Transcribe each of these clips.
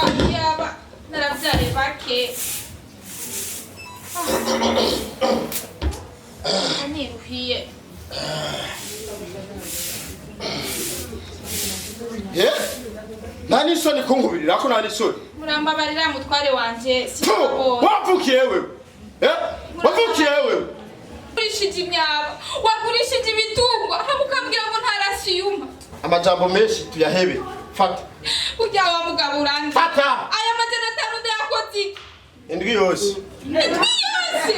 Yaba narabyaye bake. Ah, niruhiye. Ye? Nta n'isoni kunkubirira ko nta n'isoni. Murambabarira, mutware wanje. Tu, Sinabonye. Wavukiye wewe? Eh? Wavukiye wewe? Wagurishije imyaba, wagurishije ibitungwa, hamwe ukambwira ngo ntarasiyuma. Amajambo menshi tuyahebe. Fata. Burya wa mugabo uranzi. Fata. Aya 500 ndayakoze iki? Indwi yose. Indwi yose?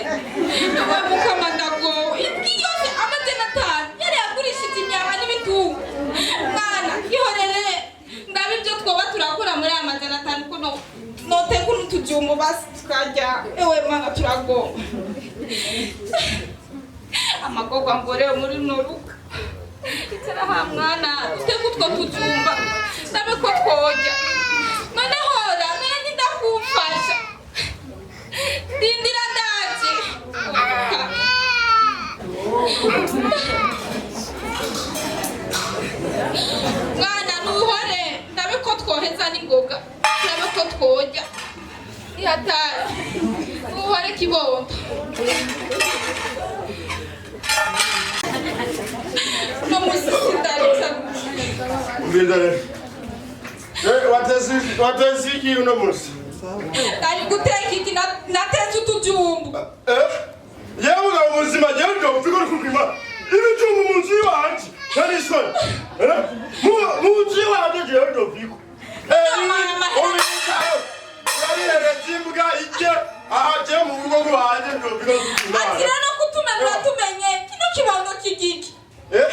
Wa mukama, ndagowe. Indwi yose 500 yari yagurishije imyaba n'ibitungwa. Mwana, ihorere, ndabe ibyo twoba turakora muri aya 500, ko noteka n'utujumbu basi tukarya. Ewe mana, turagowe. Amagorwa ngorewe muri runo rugo. Icara ha mwana, uteke utwo tujumba, ndabe ko tworya. None hora none ndindakufasha, ndindira ndaje. Mwana, nuhore, ndabe ko twoheza n'ingoga, turabe ko tworya. Ihatari, nuhore kibondo. No musi sindarutsa. Umviriza rero. Eh, wateze iki uno munsi? Nari guteka iki? Natetse utujumbu. Eh? Yewe mugabo muzima, jewe ndopfika uri kupima. Ibijumbu mu nzu iwanje. Nta n'isoni. Eh? Mu nzu iwanje jewe ndopfika. Eh, umviriza. Urabihereza imbwa ijye aha, jewe mu rugo rwanje ndopfika uri kupima. Azira no kutumenura, tumenye kino kibondo kigiki. Eh?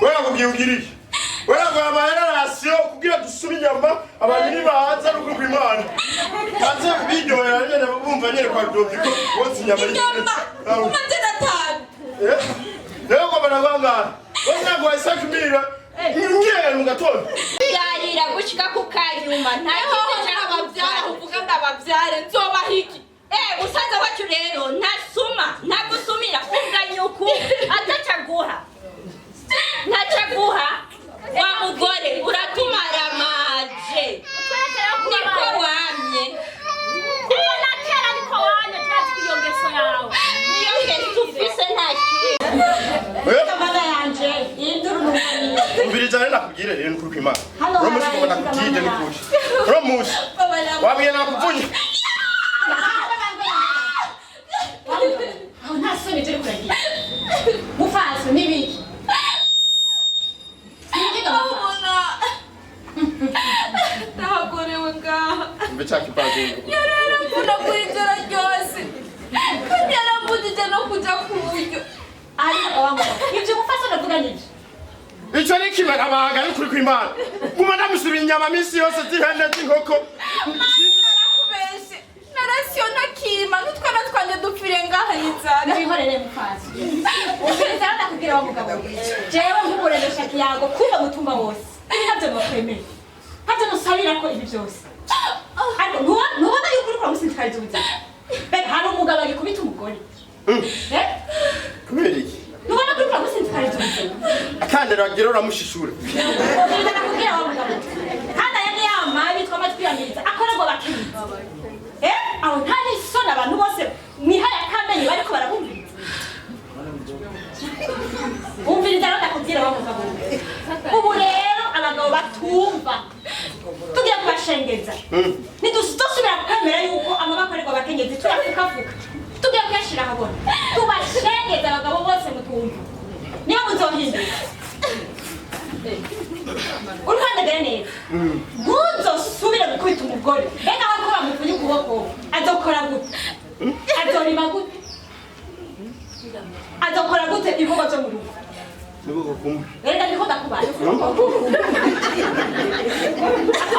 Wewe nakubwiye ugira iki? Wewe ngo amahera ration kugira dusume inyama, abantu nibaza no kupimana. Kaze biryohera nyene, bumva nyene kwa Rudoviko wotsa inyama. Inyama 500. Eh? Rero ngomba nabangana. Wewe ntabwo wayisakimira. Ngiye mu gatondo. Byarira gushika ku kanyuma, nta Ehoho, kintu. Ndababyara uvuga ndababyare, nzobaha iki? Eh, musaza wacu rero ntasuma, ntagusumira ubwa nyuku atacaguha, ntacaguha. Wa mugore uratumaramaje, niko wamye. Kuva na kera niko wanye, turazi iyo ngeso yawe. Niyo ngeso ufise, nta kintu. Eh? Mana yanje, iyi nduru n'umwanya. Umviriza rero nakubwire rero nukuri kw'Imana. Hano Uno munsi ngomba habaye nakubwire ikigamana. nukuri. Uno munsi. Wabwiye nakuvunye. Aho nta soni turi kuragira. Mufaso n'ibiki? N'ibiki ga mufaso? Ubona ndahagorewe ngaha. Umve cya kipazo. Yaramvuna kuri ijoro ryose, kandi yarambujije no kuja ku buryo. Ariko wa mugabo, ibyo mufaso ndavuga nibyo. Ico ni kibarabanga n'ukuri kw'Imana. Guma ndamusubira inyama minsi yose z'ihene, z'inkoko. Narakubeshe, narasiyo ntakima n'utwana twanje dupfire ngaha y'inzara. Mwihorere mufaso. Umviriza rero ndakubwira wa mugabo. Jewe nk'umuremesha kiyago kuva mutumba wose. Ibi ntabyo nokwemera. Ntabyo nusabira ko ibi byose. Ariko ntubona yuko uriko uramusinzikariza ubuzima. Mbega hari umugabo agikubita umugore? Eh? Kubera iki? Ntubona ko uriko uramusinzikariza ubuzima? Kandi ragira uramushishura. Umviriza ndakubwira wa mugabo. Kandi aya ni ya mabi twama twiyamiriza akorerwa abakenyezi. Eh? Aho nta n'isoni, abantu bose mwihaye akamenyo bariko barabumviriza. Umviriza rero ndakubwira wa mugabo. Ubu rero abagabo batumva tugiye kubashengeza. Ntidusubira kwemera yuko amaboko akorerwa abakenyezi tuyafukafuka. Tugiye kuyashira ahabona. Tubashengeze abagabo bose mutumva. Niyo muzohindura. Uruhandagara neza. Ntuzosubire gukubita umugore. Mbega we ko bamuvunye ukuboko azokora gute? Azorima gute? Azokora gute ibikorwa byo mu rugo? Nibwo kumwe. Reka ndiko ndakubaza.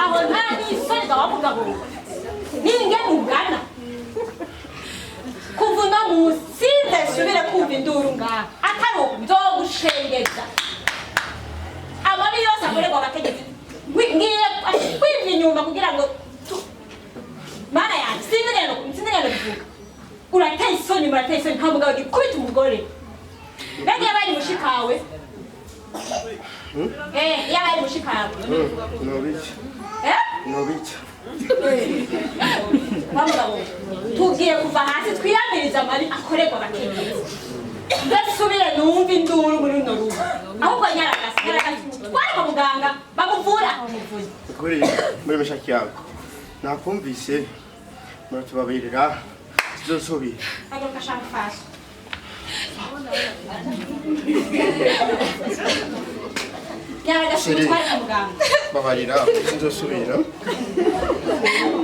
Aho nta n'isoni ga wa mugabo. Ninge mugana. Kuva uno munsi sinzesubire kumva induru ngaha. Atari uku nzogushengeza. Amabi yose akorerwa abategetsi. Ngiye kwivya inyuma kugira ngo Mana yanjye, sinzi ngene kuvuga. Urateye isoni, murateye isoni, nta mugabo gikubita umugore. Mbega yabaye mushikawe? Eh, yabaye mushikawe. Nobica. Eh? Nobica. Wa mugabo we, tugiye kuva hasi twiyamiriza amabi akorerwa abakenyezi. Ndasubire numva induru muri runo rugo. Ahubwo nyaragasi, nyaragasi, twari kwa muganga bamuvura amuvuye. Kuri muri mashaki yawe nakumvise, muratubabarira, tuzosubira. Agaruka shaka fasha. Nyaragasi, Chérie. twari kwa muganga. Babarira, sinzosubira.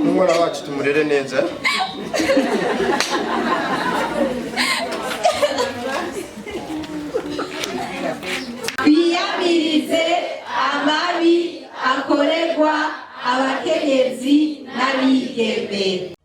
N'umwana wacu tumurere neza. Twiyamirize amabi akorerwa abakenyezi n'abigeme.